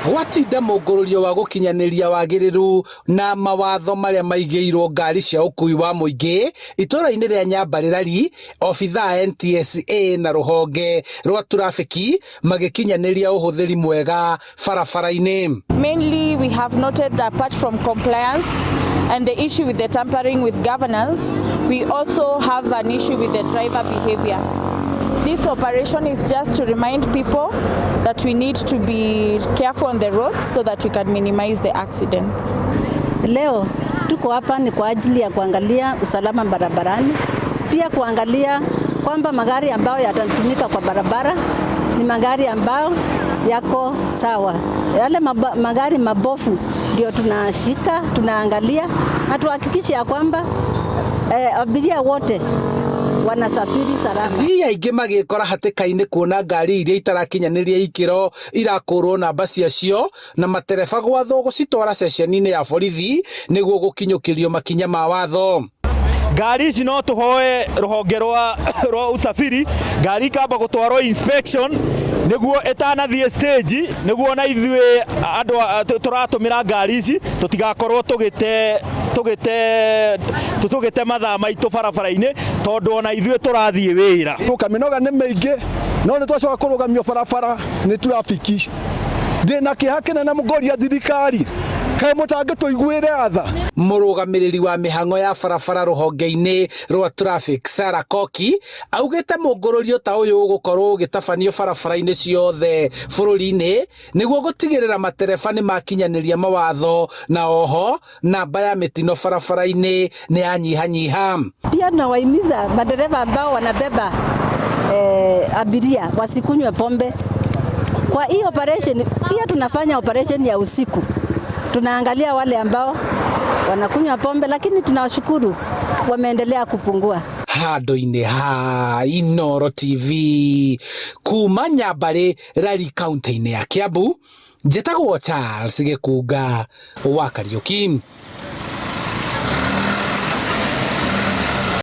Gwatinda mũngũrũrio wa gũkinyanĩria wagĩrĩru na mawatho marĩa maigĩirwo ngari cia ũkui wa mũingĩ itũra-inĩ rĩa Nyambarĩrari, obithaa NTSA na rũhonge rwa turabĩki magĩkinyanĩria ũhũthĩri mwega barabara-inĩ. Mainly we have noted that apart from compliance and the issue with the tampering with governance, we also have an issue with the driver behavior. This operation is just to remind people that we need to be careful on the roads so that we can minimize the accidents. Leo tuko hapa ni kwa ajili ya kuangalia usalama barabarani, pia kuangalia kwamba magari ambayo yatatumika kwa barabara ni magari ambayo yako sawa. Yale magari mabofu ndio tunashika, tunaangalia na tuhakikishe ya kwamba abiria wote wanasafiri salama. Athii aingĩ magĩkora hatĩka-inĩ kuona ngari iria itarakinyanĩria ikĩro irakũrwo namba ciacio na matereba gwathwo gũcitwara ceceni-inĩ ya borithi nĩguo gũkinyũkĩrio makinya ma watho. Ngari ici no tũhoe rũhonge rwa usafiri ngari ikamba gũtwarwo inspection nĩguo ĩtanathiĩ stage, nĩguo na ithuĩ andũ tũratũmĩra ngari ici tũtigakorwo tũgĩte mathaa maitũ barabara-inĩ, tondũ ona ithuĩ tũrathiĩ wĩra. Mĩnoga nĩ mĩingĩ, no nĩ twacoka kũrũgamio barabara nĩ trafiki. Ndĩna kĩeha kĩnene mũgoria thirikari, kaĩ mũtangĩtũiguĩre tha? Mũrũgamĩrĩri wa mĩhang'o ya barabara rũhonge-inĩ rwa traffic Sarah Koki augĩte mũngũrũrio ta ũyũ ũgũkorwo ũgĩtabanio barabara-inĩ ciothe bũrũri-inĩ nĩguo gũtigĩrĩra matereba nĩ makinyanĩria mawatho na oho namba ya mĩtino barabara-inĩ nĩ yanyihanyiha. Pia tunawahimiza madereva ambao wanabeba abiria wasikunywe pombe. Kwa hii operation pia tunafanya operation ya usiku, tunaangalia wale ambao wanakunywa pombe, lakini tunawashukuru wameendelea kupungua. Handũ-inĩ ha Inooro TV kuma Nyambarĩ Rari kaunti-inĩ ya Kiambu, njĩtagwo Charles Gĩkunga wa Kariũki.